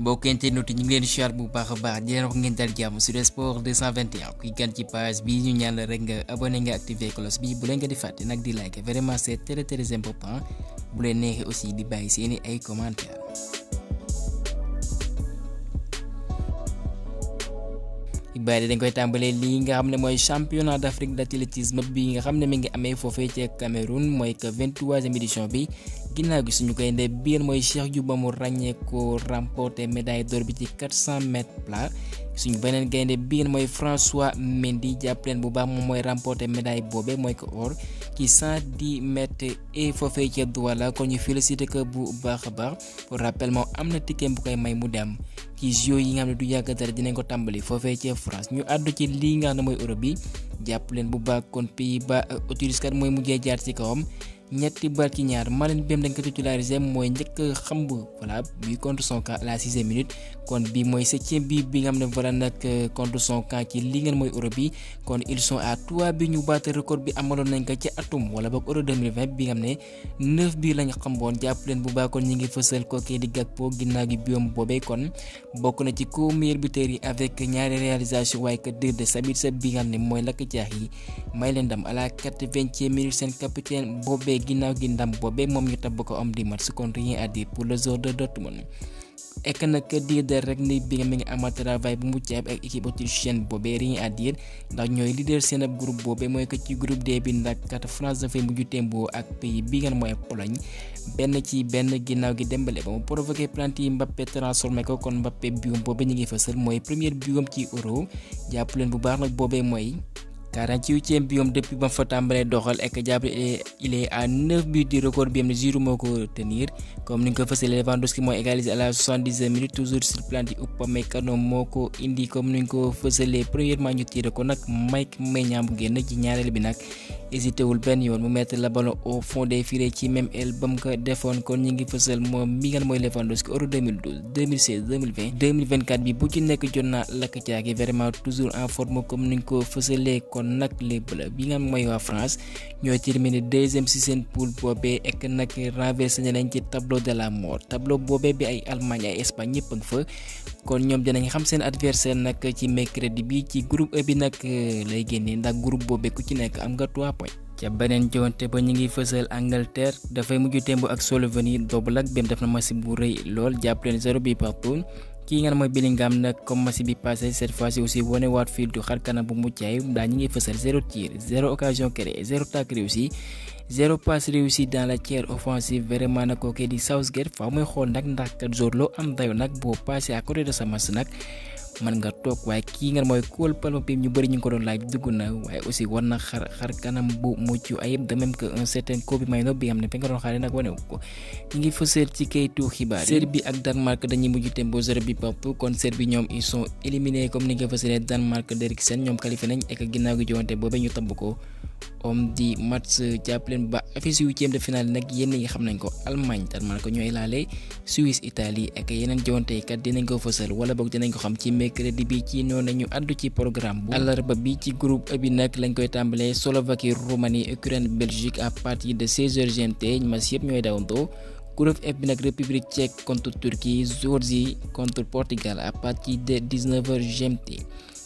mbokk internet ñu ngi leen di siyaar bu baax a baax di leen wax ngeen dal jàmm sur sport 221 kuy gan ci page bi ñu ñaan la rek nga abonné nga activé cloche bi bu leen nga di fàtte nag di like vraiment c'est très important bu leen neexee aussi di bàyyi seeni ay commentaires. xibaar yi dañ koy tàmbalee lii nga xam ne mooy championnat d'Afrique d'athlétisme bi nga xam ne mi ngi amee foofee ca Cameroun mooy que 23e édition bi ginnaaw gi suñu koy ndee biir mooy Cheikh Diouba mu ràññee ko remporté médaille d'or bi ci 400 mètres plat suñu beneen gaynde biir mooy François Mendy jàppaleen bu baax moom mooy remporté médaille boobe mooy ko or ci 110 mètres et foofee ca Douala kon ñu félicité ko bu baax a baax pour rappel moom am na ticket bu koy may mu dem ci JO yi nga xam ne du yàgg dara dinañ ko tàmbali foofee ca France ñu àddu ci lii nga xam ne mooy Europe bi jàpp leen bu baax kon Pays-Bas Autriche kat mooy mujjee jaar ci kawam ñetti bal ci ñaar Malen Bem dañ ko titularisé mooy njëkk xamb voilà bi contre son camp à la 6e minute kon bi mooy 7e bi nga xam ne voilà nag contre son camp ci li ngeen mooy Europe bi kon ils sont à 3 bi ñu battre record bi amaloon nañ ko ci atum wala boog Euro 2020 bi nga xam ne 9 bi lañ xamboon jàpp leen bu baax kon ñi ngi fësal kookee di Gakpo ginnaaw gi biom boobee kon bokk na ci co-meilleur buteur yi avec ñaari réalisation waaye que 2 de Sabitzer bi nga xam ne mooy lakk jaax yi may leen ndam à la 80e minute seen capitaine boobee ginnaaw gi ndam boobee moom ñu tabb ko homme du match kon rien à dire pour le joueur de Dortmund ek nag dire de rek ni bi nga mi ngi ama travail bu mucc ayib ak équipe autrichienne boobee rien à dire ndax ñooy leader seen ab groupe boobee mooy que ci groupe D bi ndax kat France dafay mujj tembo ak pays bi ngeen mooy Pologne benn ginnaaw gi Dembélé ba mu provoqué planti yi Mbappé transformé ko kon Mbappé biwam boobee ñu ngi fësal mooy première biwam ci Euro jàpp leen bu baax nag boobee mooy 48e biom depuis ba fa tàmbalee doxal ek jàpp il est à 9 buts du record bi am ne Giroud moo ko tenir comme ni nga ko fësalee Lewandowski mooy égalisé à la 70e minute toujours sur plan di Upamecano moo ko indi comme ni nga ko fësalee premièrement ñu tiré ko nag Mike Maignan bu génn ci ñaareel bi nag hésité wul benn yoon mu mettre le ballon au fond des filets ci même aile ba mu ko defoon kon ñu ngi fësal moom mi nga mooy Lewandowski Euro 2012 2016 2020 2024 bi bu ci nekk jot na lakk caagi vraiment toujours en forme comme ni nga ko fësalee kon nag les bleus bi nga mooy waa France ñoo terminé deuxième ci seen poule boobee ek nag renversé nañ ci tableau de la mort tableau boobee bi ay Allemagne ay Espagne ñëpp a ngi fa kon ñoom dinañ xam seen adversaire nag ci mercredi bi ci groupe E bi nag lay génnee ndax groupe boobee ku ci nekk am nga 3 points. ca beneen jonte ba ñu ngi fësal Angleterre dafay mujj tembo ak Slovénie double ak bem def na match bu rëy lool jàpp leen 0 bi partout kii nga mooy Bellingham nag comme match bi passé cette fois-ci aussi wane waat fii du xar kanam bu mucc ayib daa ñu ngi fësal 0 tir 0 occasion créée 0 tacle réussi 0 passe réussi dans la tiers offensive vraiment nag kookee di Southgate faaw muy xool nag ndax kat jour loo am dayo nag boo passé à côté de sa match nag man nga toog waaye kii nga mooy Cole Palmer ñu bëri ñu ngi ko doon laaj dugg na waaye aussi war na xar kanam bu mucc ayib de même que un certain Kobbie Mainoo bi nga xam ne fi nga doon xaaree nag wane ko ñu ngi fësal ci kayitu xibaar Serbie ak Danemark dañuy mujj tembo 0 bi partout kon Serbie ñoom ils sont éliminés comme ni nga fësalee Danemark d'Eriksen ñoom qualifié nañ ek ginnaaw gi joŋante boobee ñu tabb ko homme di match jàppaleen ba affiche 8e de finale nag yéen ñi xam nañ ko Allemagne Danemark ñooy laale Suisse Italie ak yeneen joŋante kat dinañ ko fësal wala boog dinañ ko xam ci mercredi bi ci noonu ñu àddu ci programme bu àllarba bi ci groupe E bi nag lañ koy tàmbalee Slovaquie Roumanie Ukraine Belgique à partir de 16h GMT match yëpp ñooy dawantoo groupe F bi nag République tchèque contre Turquie Géorgie contre Portugal à partir de 19h GMT.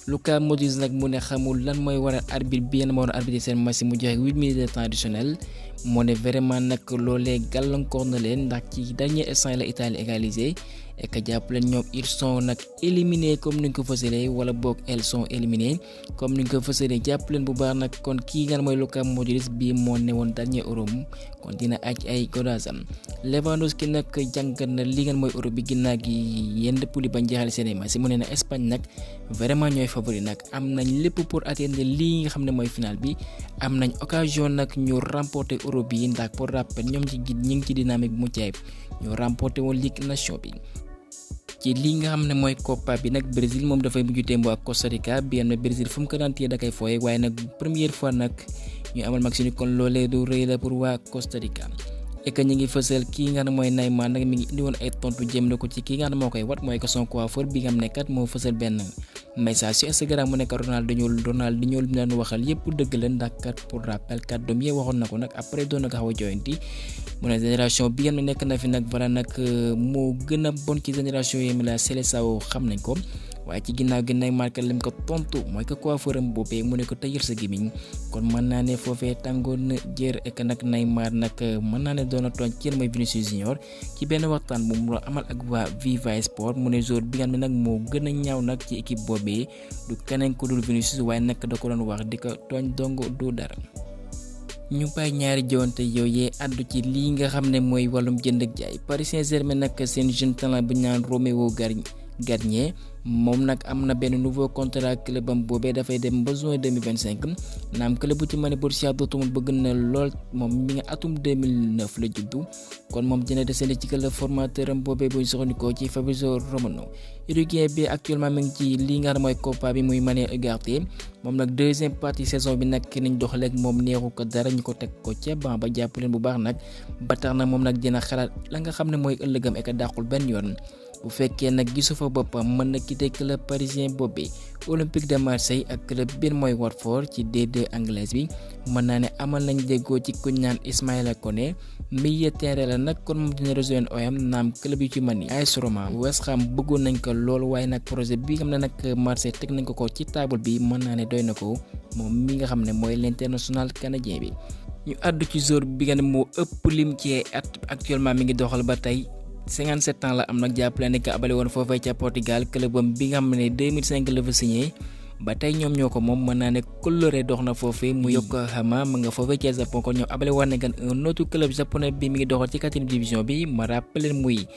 Luka Modric nag mu ne xamul lan mooy waral arbitre bi yéen moo waral arbitre seen match mu joxe 8 minutes de temps additionnel moo ne vraiment nag loolee gàllankoor na leen ndax ci dernier instant la Italie égalisé et que jàpp leen ñoom ils sont nag éliminés comme ni nga ko fësalee wala boog elles sont éliminées comme ni nga ko fësalee jàpp leen bu baax nag kon kii nga mooy Luka Modric bii moo ne woon dernier Euro kon dina aj ay godaasam Lewandowski nag jàngat na li nga mooy Euro bi ginnaaw gi yenn poule ba jeexal seen match mu ne na Espagne nag vraiment ñooy favori nag am nañ lépp pour atteindre lii nga xam ne mooy final bi am nañ occasion nag ñu remporter Euro bi ndax pour rappel ñoom ci ñi ngi ci dynamique bu mucc ayib ñu remporter woon Ligue Nation bi. ci li nga xam ne mooy Copa bi nag Brésil moom dafay mujj tembo ak Costa Rica bi am na Brésil fu mu ko daan téye da koy fooye waaye nag première fois nag ñu amal match ni kon loolee du rëy la pour waa Costa Rica et que ñi ngi fësal kii nga xam ne mooy Neymar nag mi ngi indi woon ay tontu jëm ko ci kii nga xam ne moo koy wat mooy que son coiffeur bi nga xam ne kat moo fësal benn message ci Instagram mu nekk Ronaldinho bi daan waxal yëpp dëgg la ndax kat pour rappel kat doom yee waxoon na ko nag après doon na ko xaw a joyanti mu ne génération bi nga xam ne nekk na fi nag voilà nag moo gën a bon ci génération yi mi la Seleção xam nañ ko waaye ci ginnaaw gi Neymar kat lim ko tontu mooy que coiffeur am boobee mu ne ko tëjal sa gémmiñ kon mën naa ne foofee tàngoon na jër ek nag Neymar nag mën naa ne doon na tooñ ci mooy Vinicius Junior ci benn waxtaan bu mu amal ak waa Viva Sport mu ne joueur bi nga xam ne nag moo gën a ñaaw nag ci équipe boobee du keneen ku dul Vinicius waaye nag da ko doon wax di ko tooñ dong du dara. ñu bàyyi ñaari jowante yooyee àddu ci lii nga xam ne mooy wàllum jënd ak jaay Paris Saint-Germain nag seen jeune talent bu ñu naan Roméo Garnier moom nag am na benn nouveau contrat club am boobee dafay dem ba juin 2025 naam club bu ci mën a Borussia Dortmund bëgg na lool moom mi nga atum 2009 la juddu kon moom dina desandi ci club formateur am boobee bu ñu soxandikoo ci Fabrizio Romano. Uruguay bi actuellement mi ngi ci li nga xam mooy Copa bi muy Manuel Ugarte moom nag deuxième partie saison bi nag niñ doxalee ak moom neexu ko dara ñu ko teg ko ca banc ba jàpp leen bu baax nag ba tax na moom nag dina xalaat la nga xam ne mooy ëllëgam ek dàqul benn yoon. bu fekkee nag gisu fa boppam mën na quitter club parisien boobee Olympique de Marseille ak club bi mooy Watford ci D2 anglaise bi mën naa ne amal nañ déggoo ci kuñ naan Ismaïla Koné milieu terrain la nag kon moom dina rejoindre OM naam club yu ci mën ni AS Roma West Ham bëggoon nañ ko lool waaye nag projet bi xam ne nag Marseille teg nañ ko ci table bi mën naa ne doy na ko moom mi nga xam ne mooy l'international canadien bi. ñu àddu ci joueur bi nga ne moo ëpp lim ci at actuellement mi ngi doxal ba tey 57 ans la am nag jàppale ne que abale woon foofee ca Portugal clubam bi nga xam ne 2005 la fa signé ba tey ñoom ñoo ko moom mën naa ne coloré dox na foofee mu Yokohama ma nga foofee ca Japon kon ñoom abale woon ne gan un autre club japonais bi mi ngi doxal ci 4e division bi ma rappelé muy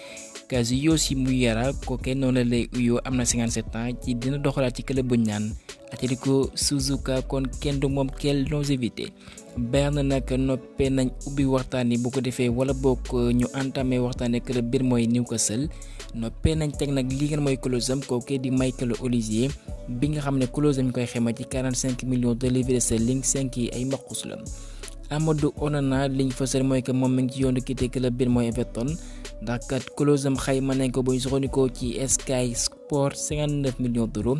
Kazuyoshi Miyara kooke noonu lay uyoo am na 57 ans ci dina doxalaat ci club bu ñu naan Atlético Suzuka kon kenn du moom quelle longévité. Berne nag noppee nañ ubbi waxtaan yi bu ko defee wala bokk ñu entamé waxtaanee club biir mooy Newcastle noppee nañ teg nag li ngeen mooy clause am kooku di Michael Olise bi nga xam ne clause am ñu koy xayma ci 45 millions de livres sterling 5 yi ay mbaqus la. Amadou Onana liñ fësal mooy que moom mi ngi ci yoonu quitté club biir mooy Everton ndax kat clause am xayma nañ ko bu ñu soxandikoo ci Sky Sport 59 millions d'euros.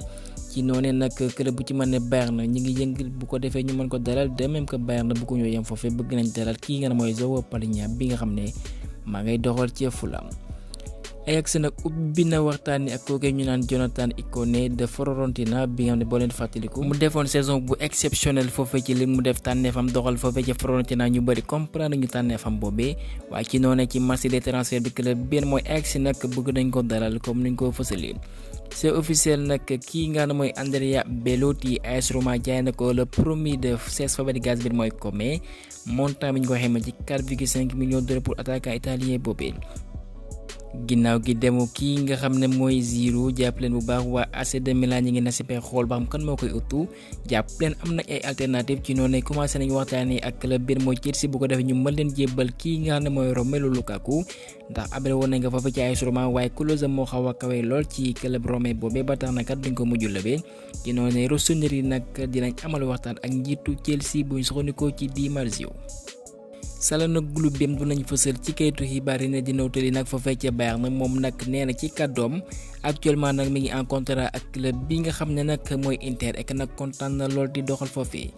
ci noonee nag club bu ci mën ne Bayern ñi ngi yëngal bu ko defee ñu mën ko dalal de même que Bayern bu ko ñoo yem foofee bëgg nañ dalal kii nga ne mooy João Palhinha bi nga xam ne maa ngay doxal ci Fulham. Ajax nag ubbi na waxtaan ak kooku ñu naan Jonathan Ikone de Fiorentina bi nga xam ne boo leen fàttaliku mu defoon saison bu exceptionnel foofee ci li mu def tànneefam doxal foofee ci Fiorentina ñu bëri comprendre ñu tànneefam boobee waaye ci noonee ci marché des transferts bi club benn mooy Ajax nag bëgg nañ ko dalal comme niñ ko fësalee. C'est officiel nag kii nga xam ne mooy Andrea Belotti AS Roma jaay na ko le premier de Cesc Fabregas bi mooy Como montant bi ñu ko xayma ci 4,5 millions d'euros pour attaquant italien boobee. ginnaaw gi demu kii nga xam ne mooy Giroud jàpp leen bu baax waa AC de Milan ñi ngi na si pexe xool ba xam kan moo koy uttu jàpp leen am na ay alternative ci noonu commencé nañu waxtaanee ak club biir mooy Chelsea bu ko defee ñu mën leen jébbal kii nga xam ne mooy Romelu Lukaku ndax abel woon nañ nga foofu ci AS Roma waaye clause moo xaw a kawe lool ci club Rome boobee ba tax na kat duñ ko mujj lëbee ci noonu Rossoneri nag dinañ amal waxtaan ak njiitu Chelsea buñ soxandikoo ci Di Marzio. Çalhanoğlu bém du nañ fësal ci kayitu xibaar yi ne dina wutali nag foofee ca Bayern moom nag nee na ci kàddoom actuellement nag mi ngi en contrat ak club bi nga xam ne nag mooy Inter ek nag kontaan na lool di doxal foofee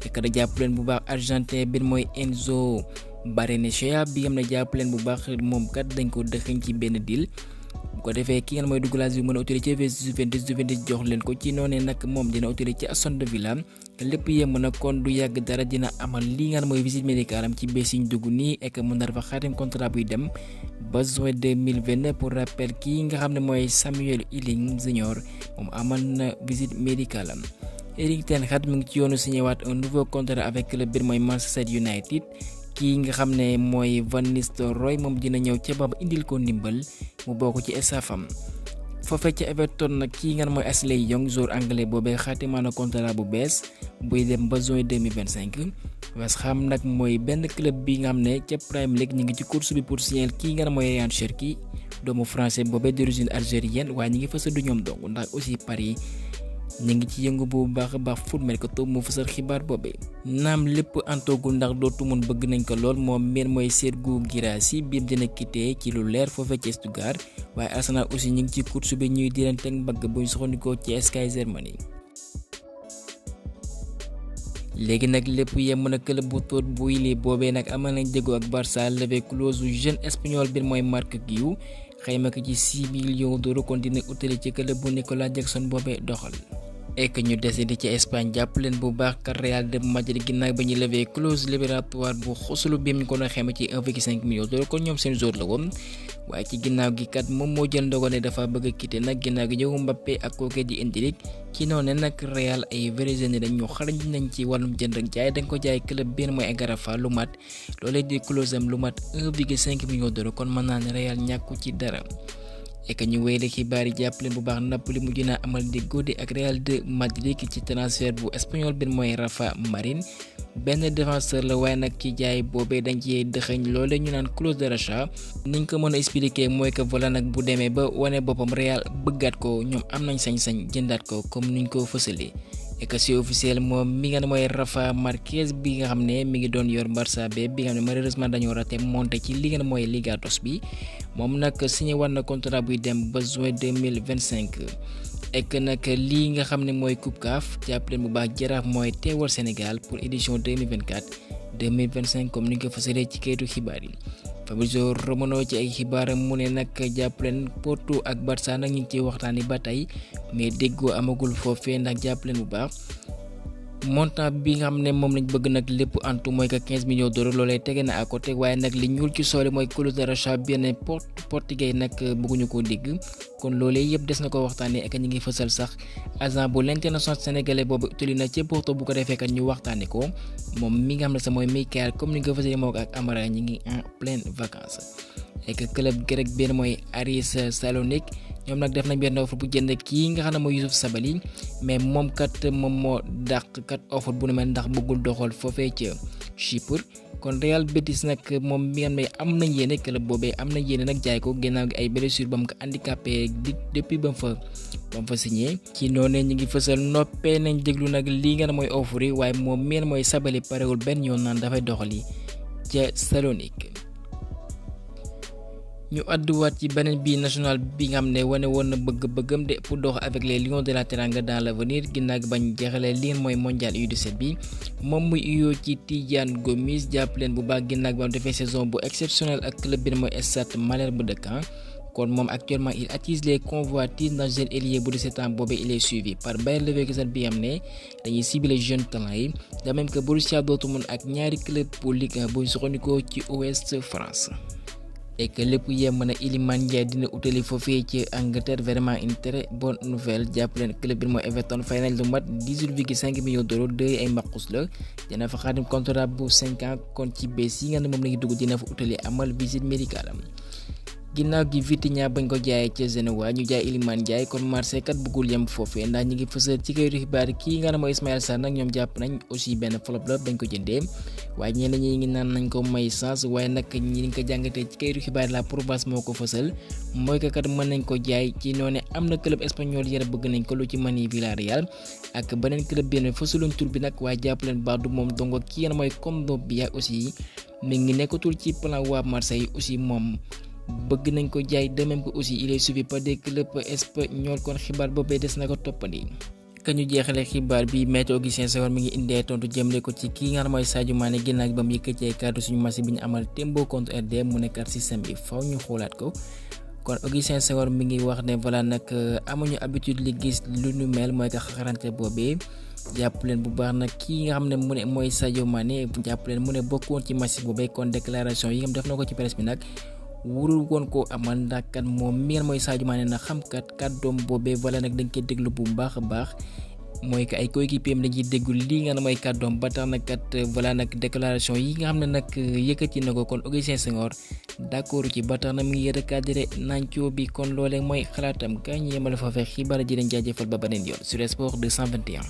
ek da jàpp leen bu baax argentin bi mooy Enzo Barrenechea bi xam ne jàpp leen bu baax moom kat dañ ko dëxëñ ci benn deal bu ko defee ki ngeen mooy Douglas bi mën a utile ci Juventus jox leen ko ci noonee nag moom dina utile ci Aston Villa lépp yem na kon du yàgg dara dina amal li nga mooy visite médicale am ci bés yi ñu dugg nii ek mu nar fa xaatim contrat buy dem ba juin 2029 pour rappel kii nga xam ne mooy Samuel Ealing Junior moom amal na visite médicale am. Erik ten Hag mu ngi ci yoonu signé waat un nouveau contrat avec le biir mooy Manchester United. kii nga xam ne mooy Van Nistelrooy moom dina ñëw ca baba indil ko ndimbal mu bokk ci staffam foofee ca Everton nag kii nga mooy Ashley Young joueur anglais boobee xaatimaa na contrat bu bees buy dem ba juin 2025 West Ham nag mooy benn club bi nga xam ne ca Premier League ñu ngi ci course bi pour signer kii nga mooy Ryan Cherki doomu français boobee d'origine algérienne waaye ñi ngi fësal du ñoom dong ndax aussi Paris ñu ngi ci yëngu bu baax a baax foot mercato moo fësal xibaar boobee. naam lépp antoogul ndax dootu mun bëgg nañ ko lool moom miin mooy Serhou Guirassy biir dina quitté ci lu leer foofee ci Stuttgart waaye Arsenal aussi ñu ngi ci course bi ñuy dirante ak mbagg buñ soxandikoo ci Sky Germany. léegi nag lépp yem na club bu Todd Boehly boobee nag amal nañ déggoo ak Barça levé clause jeune espagnol bi mooy Marc Guiu xayma ko ci 6 millions d'euros kon dina utali ci club bu Nicolas Jackson boobee doxal. ek ñu décidé ci Espagne jàpp leen bu baax kat Real de Madrid ginnaaw ba ñu levé clause libératoire bu xosulu bi ñu ko doon xayma ci 1,5 millions d'euros kon ñoom seen joueur la woon waaye ci ginnaaw gi kat moom moo jël ndogal ne dafa bëgg a quitter nag ginnaaw gi ñëw Mbappé ak kooke di Endrick ci noonu nag Real ay vrais jeunes dañ ñu xarañ nañ ci wàllum jënd ak jaay dañ ko jaay club benn mooy Agarafa lu mat loolee di clause am lu mat 1,5 millions d'euros kon mën naa ne Real ñàkku ci dara. ek ñu wéyale xibaar yi jàpp leen bu baax Napoli mujj naa amal déggoo ak Real de Madrid ci transfert bu espagnol bi mooy Rafa Marín benn défenseur la waaye nag ci jaay boobee dañ ci dëxëñ loole ñu naan clause de rachat niñ ko mën a expliquer mooy que voilà nag bu demee ba wane boppam Real bëggaat ko ñoom am nañ sañ-sañ jëndaat ko comme niñ ko fësalee. et que c'est officiel moom mi nga ne mooy Rafa Marquez bi nga xam ne mi ngi doon yor Barça bi nga xam ne malheureusement dañoo raté monté ci li nga ne mooy Liga dos bi moom nag signé war na contrat buy dem ba juin 2025. et que nag lii nga xam ne mooy Coupe CAF jàpp leen bu baax Jaraaf mooy teewal Sénégal pour édition 2024-2025 comme ni nga ko fësalee ci kayitu xibaar yi. Fabrizio Romano ci ay xibaaram mu ne nag jàpp leen Porto ak Barça nag ñu ngi ciy waxtaani ba tey mais déggoo amagul foofee ndax jàpp leen bu baax montant bi nga xam ne moom lañ bëgg nag lépp antu mooy que 15 millions d'euros loolee tege na à côté waaye nag li ñuul ci soole mooy clause de rachat benn portugais nag bëgguñu koo dégg kon loolee yëpp des na ko waxtaanee ak ñu ngi fësal sax agent bu l'international sénégalais boobu utili na ci Porto bu ko defee kat ñu waxtaanee ko moom mi nga xam ne sax mooy Michael comme ni nga ko fësalee moo ak Amara ñi ngi en pleine vacances. et que club grec benn mooy Aris Salonique ñoom nag def nañ benn offre bu jënd kii nga xam ne mooy Youssouf Sabaly mais moom kat moom moo dàq kat offre bu ne mel ndax bëggul doxal foofee ca Chypre kon Real Betis nag moom mi nga xam ne am nañ yéene club boobee am nañ yéene nag jaay ko ginnaaw gi ay blessure ba mu ko handicapé depuis ba mu fa signé ci noonu ñu ngi fësal noppee nañ déglu nag lii nga ne mooy offre yi waaye moom mi mooy Sabaly parewul benn yoon naan dafay doxali ca Salonique. ñu àdduwaat ci beneen bi national bi nga xam ne wane woon na bëgg-bëggam de pour dox avec les Lions de la Teranga dans l'avenir ginnaaw gi bañ jeexalee li mooy mondial U17 bi moom muy uyoo ci Tidiane Gomis jàpp leen bu baax ginnaaw ba mu defee saison bu exceptionnel ak club bi mooy Stade Malherbe de Caen kon moom actuellement il attise les convoitises dans jeune ailier bu 17 ans boobee il est suivi par Bayer Leverkusen bi nga xam ne dañuy cibler jeunes talents yi de même que Borussia Dortmund ak ñaari club pour Ligue 1 buñ soxandikoo ci Ouest France. et que lépp yem na Iliman Ndiaye dina utali foofee ci Angleterre vraiment une très bonne nouvelle jàpp leen club bi mooy Everton fay nañ lu mat 18,5 millions d'euros de ay mbaqus la dina fa xaatim contrat bu 5 ans kon ci bés yi nga ne moom la ngi dugg dina fa utali amal visite médicale am. ginnaaw gi Vitinha bañ ko jaayee ca Genoa ñu jaay Iliman Ndiaye kon Marseille kat bëggul yem foofee ndax ñi ngi fësal ci kayitu xibaar kii nga ne mooy Ismaïla Sarr nag ñoom jàpp nañ aussi benn flop la bañ ko jëndee waaye ñenn ñi ngi naan nañ ko may chance waaye nag ñi ngi ko jàngatee ci kayitu xibaar la Province moo ko fësal mooy que kat mën nañ ko jaay ci noonu am na club espagnol yara bëgg nañ ko lu ci mën yi Villarreal ak beneen club benn fësaluñ tur bi nag waaye jàpp leen baax du moom dongo kii nga ne mooy Kondogbia aussi mi ngi nekkatul ci plan waa Marseille aussi moom bëgg nañ ko jaay de même que aussi il est suivi par des clubs espagnols kon xibaar boobee des na ko toppandi. ka ñu jeexale xibaar bi Maître Augustin Senghor mi ngi indee tontu jëmle ko ci kii nga xam mooy Sadio Mané ginnaaw ba mu yëkkatee kàddu suñu match bi ñu amal Tembo contre RD mu nekkat système bi faw ñu xoolaat ko. kon Augustin Senghor mi ngi wax ne voilà nag amuñu habitude li gis lu nu mel mooy que xarante boobee jàpp leen bu baax nag kii nga xam ne mu ne mooy Sadio Mané jàpp leen mu ne bokkoon ci match boobee kon déclaration yi nga def na ko ci presse bi nag. wurul woon koo amal ndax kat moom mi ngeen mooy Sadio Mané na xam kat kàddoom boobee wala nag dañ koy déglu bu baax a baax mooy que ay coéquipiers am dañuy déglu lii nga ne mooy kàddoom ba tax nag kat voilà nag déclaration yi nga xam ne nag yëkkati na ko kon Augustin Senghor d'accord ci ba tax na mu ngi recadré nancoo bi kon loolee mooy xalaatam ka ñu yemale foofee xibaar ji leen jaajëfal ba beneen yoon sur Sport 221.